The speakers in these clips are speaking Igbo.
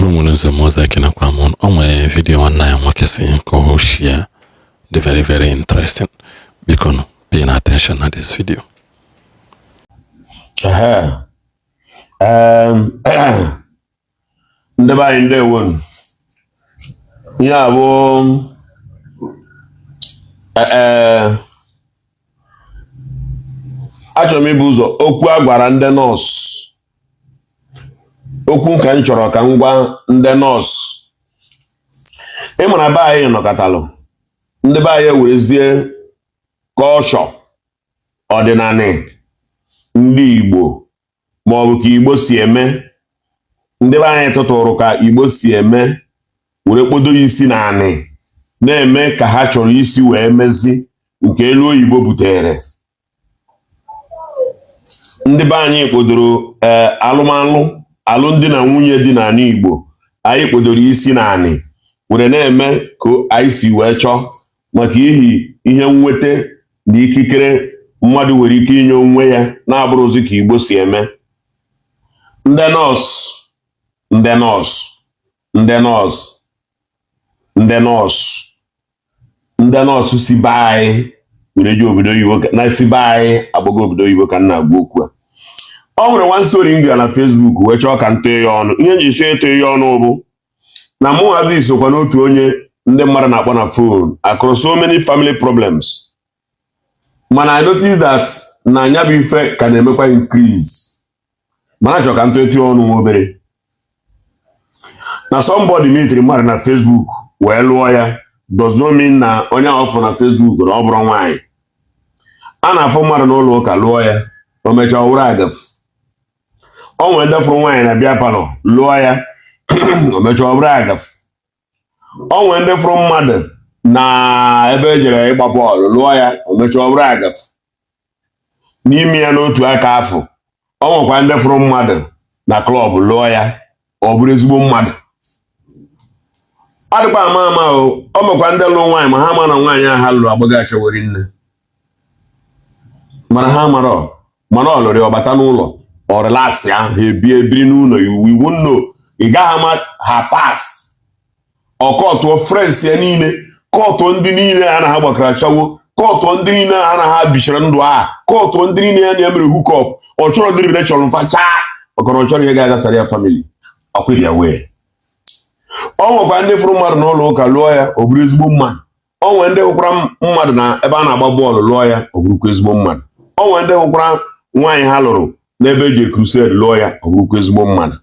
Igbo nwere ụzọ m ọzọ, ekenekwa m unu. O nwere video nwanne anyị nwoke si ka o share dị very very interesting. Biko nụ, pay attention na this video. Ehe. Ndị be anyị, ndewonu. Ihe a bụ ee, achọrọ m ibu ụzọ okwu a gwara ndị nọọsụ, okwu ka m chọrọ ka m gwa ndị nọọsụ. Ịmara be anyị nọkọtalụ, ndị be anyị ewerezie kọlchọ ọdịnala ndị Igbo, ma ọ bụ ka Igbo si eme, ndị be anyị tụtụrụ ka Igbo si eme, were kpodo ya isi n'anị, na-eme ka ha chọrọ isi wee mezi nke elu oyibo butere. Ndị be anyị kpodoro ee alụmalụ, alụmdi na nwunye dị n'ala Igbo, anyị kpodoro isi n'anị were na-eme ka anyị si wee chọọ, maka ihi ihe nweta na ikikere mmadụ nwere ike inye onwe ya na-abụrụzi ka Igbo si eme. Ndị nọọsụ, ndị nọọsụ, ndị nọọsụ, ndị nọọsụ, ndị nọọsụ si be anyị were jee obodo oyibo, na si be anyị agbago obodo oyibo, ka m na-agwa okwu a. Ọ nwere one story m gara na Facebook wee chọọ ka m tee ya ọnụ. Ihe nji chọọ ịtụ ya ọnụ bụ na mụ hazi sokwa n'otu onye ndị mmadụ na-akpọ na phone across so many family problems, mana I notice that na anya bụ ife ka na-emekwa increase. Mana achọ ka m tụọ ọnụ nwa obere na somebody meetiri mmadụ na Facebook wee lụọ ya does not mean na onye ahụ fụ na Facebook na ọ bụrụ nwaanyị. A na-afụ mmadụ n'ụlọ ụka lụọ ya, o mechaa ọ wụrụ agafu. O nwere ndị fụrụ nwaanyị na beer parlour lụọ ya, o mechaa ọ bụrụ agafu. O nwere ndị fụrụ mmadụ na ebe ejere ịgba bọọlụ lụọ ya, o mechaa ọ bụrụ agafu. N'ime ya n'otu aka afọ, o nwekwa ndị fụrụ mmadụ na club lụọ ya, ọ bụrụ ezigbo mmadụ. Ọ dịkwa ama ama o. O mekwa ndị lụrụ nwaanyị ma ha ma na nwaanyị ahụ ha lụrụ agbago achawori nne, mana ha mara, mana ọ lụrụ ya, ọ bata n'ụlọ, ọ relax ya, ha ebie ebiri n'ụlọ. Iwu nno, ị gaghị ama ha past. Ọ kọtụọ friends ya niile, kọtụọ ndị niile ha na ha gbakọrọ achawo, kọtụọ ndị niile ha na ha bichara ndụ a, kọtụọ ndị niile ya na ya mere hook up. Ọ chọrọ dị relation mfa chaa, maka na ọ chọrọ ihe ga-agasara ya family ọkwịrị ya. Wee ọ nwekwa ndị fụrụ mmadụ n'ụlọ ụka lụọ ya, ọ bụrụ ezigbo mmadụ. Ọ nwere ndị hụkwara mmadụ na ebe a na-agba bọọlụ lụọ ya, ọ bụrụkwa ezigbo mmadụ. Ọ nwere ndị hụkwara nwaanyị ha lụrụ n'ebe eji crusade lụọ ya, ọ bụrụkwa ezigbo mmadụ.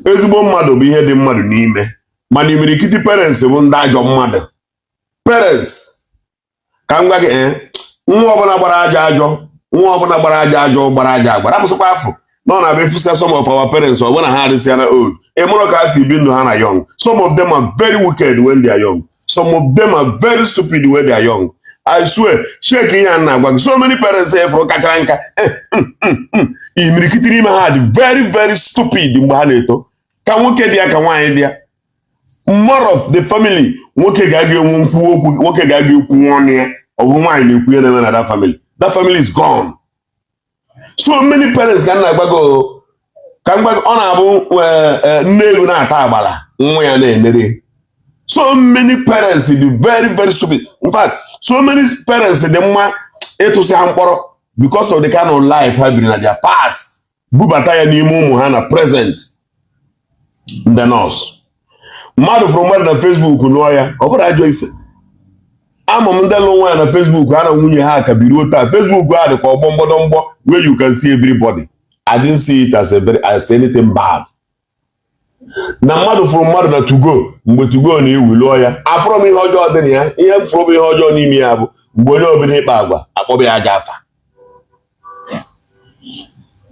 Ezigbo mmadụ bụ ihe dị mmadụ n'ime, mana imirikiti parents bụ ndị ajọ mmadụ. Parents, ka m gwa gị, ee, nwa ọbụla gbara ajọ ajọ, nwa ọbụla gbara ajọ ajọ, gbara ajọ agwa, rapụsịkwa afọ na ọ na-abịa efusa. Some of our parents, ọ bụrụ na ha adịsịa na old, ị mụrụ ka ha si bi ndụ ha na young. Some of them are very wicked when they are young. Some of them are very stupid when they are young. I swear, shake ihe a na-agwa gị. So many parents efuru kachara nka, imirikiti n'ime ha dị very very stupid mgbe ha na-eto, ka nwoke dị ya, ka nwaanyị dị ya. More of the family, nwoke ga-aga enwe nkwu okwu, nwoke ga-aga ekwu ọnụ ya, ọ bụ nwaanyị na-ekwu ihe na-eme na that family. That family is gone. So many parents, ka m na-agbago, ka m gwa, ọ na-abụ nne ewu na-ata agbala, nwa ya na-emere. So many parents dị very very stupid. In fact, so many parents dị mma ịtụsị ha mkpọrọ because of the kind of life ha biri na their past, bubata ya n'ime ụmụ ha na present. Ndị nọọsụ, mmadụ fụrụ mmadụ na Facebook lụọ ya, ọ bụrụ ajọ ife. Ama m ndị lụrụ nwaanyị na Facebook, ha na nwunye ha ka biruo taa. Facebook ha dịkwa ọgbọ mgbọdọmgbọ where you can see everybody. I didn't see it as anything bad na mmadụ fụrụ mmadụ na 2go, mgbe 2go na-ewu, lụọ ya. Afụrụ m ihe ọjọọ dị na ya. Ihe m fụrụ bụ ihe ọjọọ n'ime ya bụ mgbe onye obido ịkpa agwa, akpọba ya aja afa.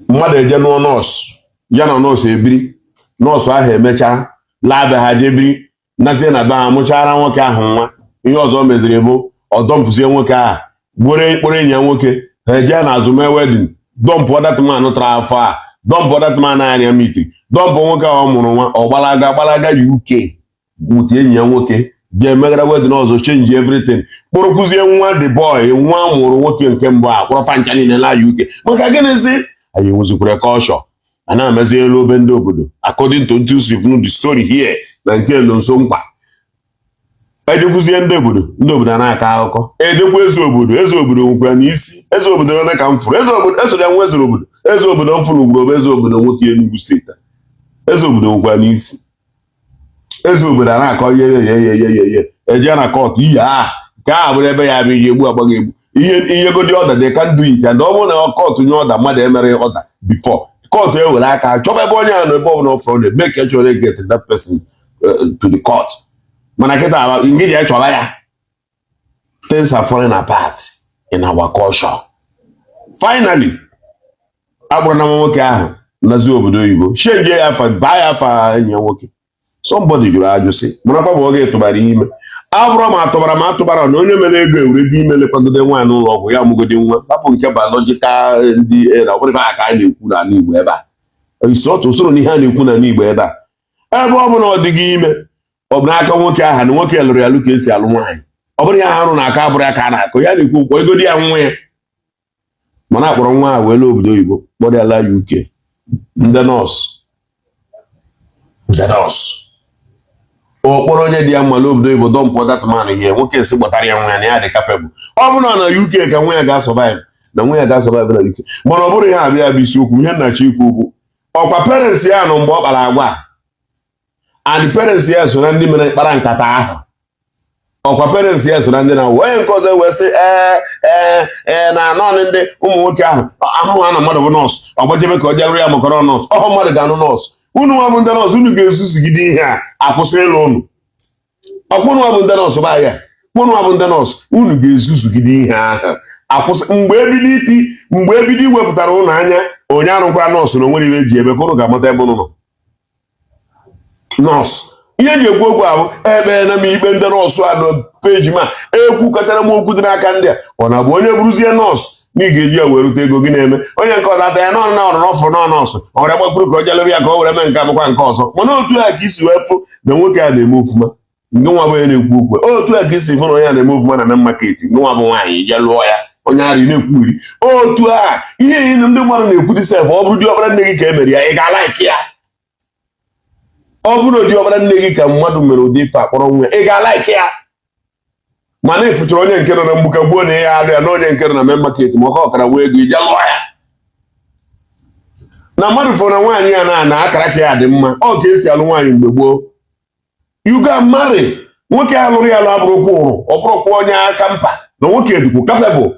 Mmadụ eje nụọ nọọsụ, ya na nọọsụ ebiri, nọọsụ ahụ emechaa laa be ha, jee biri, nazie na be ha, mụchara nwoke ahụ nwa. Ihe ọzọ o meziri bụ ọ dumpụzie nwoke ahụ, gbore kpọrọ enyi ya nwoke, ha eje na azụ mee wedding, dumpụ that man tara afọ a, dumpụ that man anya mitiri, dumpụ nwoke ahụ ọ mụrụ nwa. Ọ gbalaga gbalaga UK wute enyi ya nwoke, bịa emegara wedding ọzọ, change everything, kpụrụkwuzie nwa the boy, nwa mụrụ nwoke nke mbụ a, kpọrọ fancha niile na UK. Maka gịnịzi? Anyị enwezikwara culture, A na-emezi elu obe ndị obodo, according to ntu si the story here na nke elu nso nkwa ejekwuzie ndị obodo, ndị obodo a na-akọ akụkọ, ejekwa eze obodo. Eze obodo nwekwara na isi eze obodo ole ka m fụrụ eze obodo esoro ya nwa eze obodo. Eze obodo m fụrụ ugboro bụ eze obodo nwoke Enugu Steeti a. Eze obodo nwekwara n'isi eze obodo a na-akọ ihe ye ye ye ye ye eje na court iyi a nke a bụrụ ebe ya bụ ihe egbu agbaghị egbu ihe ihe godi order. They can do it, and ọ bụrụ na court nye order, mmadụ emere order before court ewere aka chọba ebe onye ahụ nọ, ebe ọbụla ọ fọrọ na make sure they get that person to the court. Mana kịta ngị ji chọba ya, things are falling apart in our culture. Finally, akpọrọ na nwa nwoke ahụ nazi obodo oyibo, change ya afa, baa ya afa enyi ya nwoke. Somebody jụrụ ajụ sị, marakwa ma oge tụbara ime, abụrụ ma atụbara ma atụbara na onye mere ego ewere dị ime lekwagode nwaanyị n'ụlọ ọgwụ ya mụgodi nwa, hapụ nke biological ndị na ọ bụrụ ebe a ka a na-ekwu n'ala Igbo ebe a isi otu usoro na ihe a na-ekwu n'ala Igbo ebe a, ebe ọ bụla ọ dịghị ime, ọ bụ n'aka nwoke ahụ na nwoke lụrụ ya alụ ka esi alụ nwaanyị. Ọ bụrụ ya arụ na aka abụrụ ya ka a na-akụ ya na-ekwu ụkwụ ego di ya nwa ya, mana akpọrọ nwa ahụ wee laa obodo oyibo, kpọrọ ya laa UK. Ndị nọọsụ o kpọrọ onye dị ya mma n'obodo oyibo, dump that man ihe nwoke si gbọtara ya nwa ya na ya dị capable. Ọ bụrụ na UK ka nwa ya ga-survive, na nwa ya ga-survive na UK. Mana ọ bụrụ ihe abịa bụ isiokwu, ihe nnachi ikwu bụ ọkwa parents ya nọ mgbe ọ kpara agwa a, and parents ya so na ndị mere kpara nkata ahụ. Ọkwa parents ya so na ndị na-awụ onye nke ọzọ wee sị ee ee ee na naanị ndị ụmụ nwoke ahụ ahụ ha na mmadụ bụ nọọsụ, ọ gbajebe ka ọ jee ya maka na nọọsụ ọhụ mmadụ ga-anụ nọọsụ. Unu nwa bụ ndị nọọsụ, unu ga-ezuzugide ihe a akwụsị ịlụ unu. Ọkwa unu nwa bụ ndị nọọsụ ba ya, unu nwa bụ ndị nọọsụ, unu ga-ezuzugide ihe ahụ akwụsị mgbe ebido iti, mgbe ebido iwepụtara ụnụ anya onye arụkwara nọọsụ na onwere ihe eji ebe ka ụnụ ga-amata ebe ụnụ nọ. Nọọsụ, ihe eji ekwu okwu ahụ ekpeela m ikpe ndị nọọsụ a na peji ma ekwukọtara m okwu dị n'aka ndị a. Ọ na-abụ onye bụrụzie nọọsụ na ị ga-eji ya wee rute ego gị na-eme onye nke ọzọ ata ya nọ na ọrụ n'ọfụ nọ nọọsụ, ọ were gbakwuru ka o jelebe ya ka o were mee nke abụkwa nke ọzọ. Mana otu a ka isi wee fụ na nwoke a na-eme ofuma, ngị nwa bụ onye na-ekwu okwu, otu a ka isi fụ na onye a na-eme ofuma na main market, ngị nwa bụ nwaanyị je lụọ ya, onye ara na-ekwugheri otu a ihe niile ndị mmadụ na-ekwu dị sef. Ọ bụrụ diọkpara nne gị ka e mere ya, ị ga-alike ya? Ọ bụrụ diọkpara nne gị ka mmadụ mere ụdị ife akpọrọ nwa ya, ị ga-alike ya? Mana ịfụchara onye nke nọ na mgbuka gbuo na ihe alụ ya na onye nke nọ na main market, ma ọka ọkara nwee ego ije lụọ ya, na mmadụ fụrụ na nwaanyị ya na na akara ka ya dị mma, ọ ka esi alụ nwaanyị mgbe gboo. You ga marry nwoke a lụrụ ya alụ abụrụkwa ụrụ, ọ bụrụkwa onye aka mpa na nwoke dịkwu capable.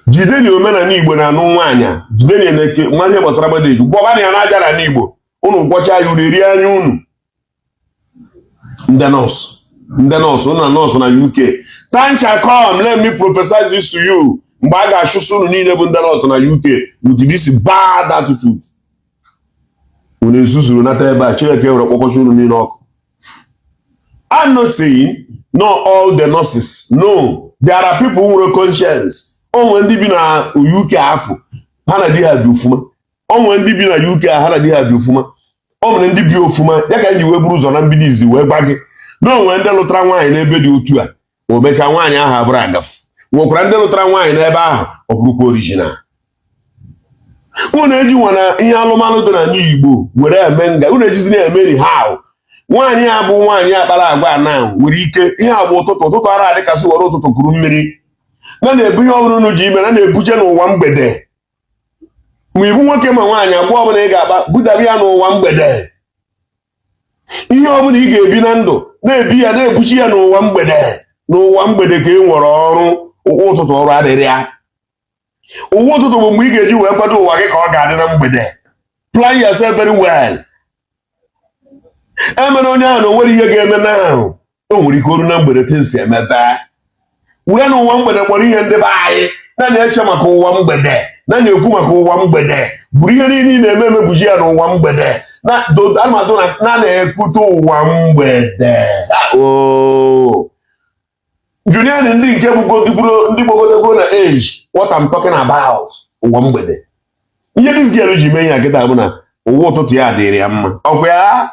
Jideni omenala Igbo na-anụ nwaanyị, jideni na-eke nwa ihe gbasara marriage, gwọbanụ ya n'aja n'ala Igbo. Unu gwọcha ya, unu eri anya unu. Ndị nọọsụ, ndị nọọsụ, unu na nọọsụ na UK, time shall come, let me prophesy this to you, mgbe a ga-achụsụ unu niile bụ ndị nọọsụ na UK with this bad attitude unu ezuzuru nata ebe a. Chineke were kpọkọcha unu niile ọkụ. I'm not saying not all the nurses. No, there are people who nwere conscience. O nwere ndị bi na UK afọ ha na di ha bi ofuma. O nwere ndị bi na UK ha na di ha bi ofuma. O nwere ndị bi ofuma. Ya ka m ji wee buru ụzọ na mbido izi wee gwa gị na o nwere ndị lụtara nwaanyị n'ebe dị otu a, o mechaa nwaanyị ahụ abụrụ agafu. Nwekwara ndị lụtara nwaanyị n'ebe ahụ, ọ bụrụkwa original. Unu eji nwa na ihe alụmalụ dị n'ala Igbo were eme nga unu ejizi na-eme anyhow. Nwaanyị a bụ nwaanyị akpara agwa na nwere ike ihe agba ụtụtụ ụtụtụ ara adịkasị were ụtụtụ kuru mmiri na na-ebu ihe ọbụla unu ji ime na na-ebuje n'ụwa mgbede. Ma ibu nwoke ma nwaanyị, agwa ọbụla ị ga-akpa budaba ya n'ụwa mgbede. Ihe ọbụla ị ga-ebi na ndụ na-ebi ya, na-ebuchi ya n'ụwa mgbede. N'ụwa mgbede ka ị nwere ọrụ. Ụwa ụtụtụ ọrụ adịrị ya. Ụwa ụtụtụ bụ mgbe ị ga-eji wee kwado ụwa gị ka ọ ga-adị na mgbede. Plan yourself very well. Emere onye ahụ na o nwere ihe ga-eme na ahụ, o nwere ike oru na mgbede things emebe. Were n'ụwa mgbede kpọrọ ihe. Ndị be anyị na na-eche maka ụwa mgbede, na na-ekwu maka ụwa mgbede, buru ihe niile ị na-eme emebuji ya n'ụwa mgbede na anụmatụ na na-ekwute ụwa mgbede. Oo, junior, ndị nke bụgodiburu ndị gbogotegoro na age, what I'm talking about, ụwa mgbede. Ihe this girl ji mee ihe kịta bụ na ụwa ụtụtụ ya dịrị ya mma. Ọkwa ya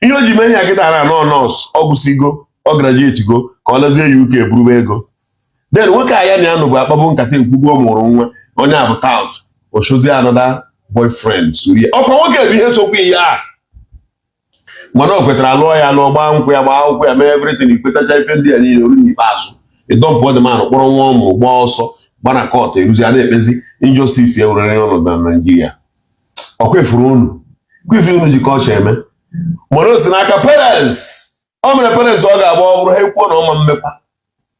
ihe o ji mee ihe kịta na nọ nọọsụ, ọ gụsigo, ọ graduate go, ka ọ lazie UK buruba ego. Then nwoke a ya na ya nọbụ akpabụ nkata ekwugbo, ọ mụrụ nwa. Onye a bụ tout ochozie another boyfriend suri ya. Ọkwa nwoke bụ ihe sokwa ihe a, mana o kwetara lụọ ya, lụọ, gbaa nkwụ ya, gbaa akwụkwọ ya, mee everything. Ikwetacha ife ndị a niile, oru n'ikpeazụ ịdọmpụ the man, kpọrọ nwa ụmụ, gbaa ọsọ, gba na court, eruzi a na-ekpezi. Injustice e nwere ọnọdụ na Naijiria. Ọ kwefuru unu, kwefuru unu ji kọlcha eme, mana o si n'aka parents. O mere parents ọ ga-agba, ọ bụrụ ha ekwuo na ọma mmekwa.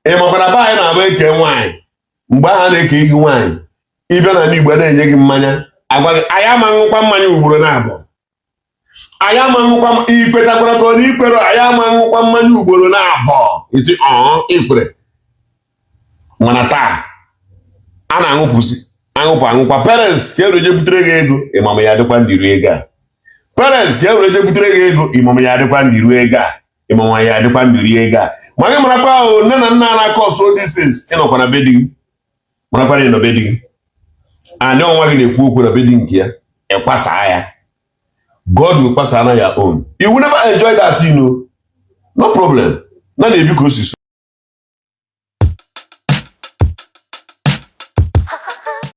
Ị makwa na be anyị na-abụ eke nwaanyị, mgbe ahụ a na-eke gị nwaanyị, ịbịa n'ala Igbo na-enye gị mmanya, agwa gị, "Anyị ama ṅụkwa mmanya ugboro na-abụọ, anyị ama ṅụkwa." Ikwetakwara ka ọ na ikwere, "Anyị ama ṅụkwa mmanya ugboro na-abụọ," isi ọọ ikwere. Mana taa a na-aṅụpụsị aṅụpụ aṅụkwa. Parents ka e were je butere gị ego, ịmama ya adịkwa ndị ruo ego a. Parents ka e were je butere gị ego, ịmama ya adịkwa ndị ruo ego a, ịmama ya adịkwa ndị ruo ego a. Ma gị marakwa ahụ, nne na nna na-akọ ọsọ these, ịnọkwa na be di gị, marakwa na ị nọ be di gị, anị ọnwa gị na-ekwu okwu na be di nke ya, ịkwasaa ya. God will kpasa na your own. You will never enjoy that. No problem na na-ebi ka o si so.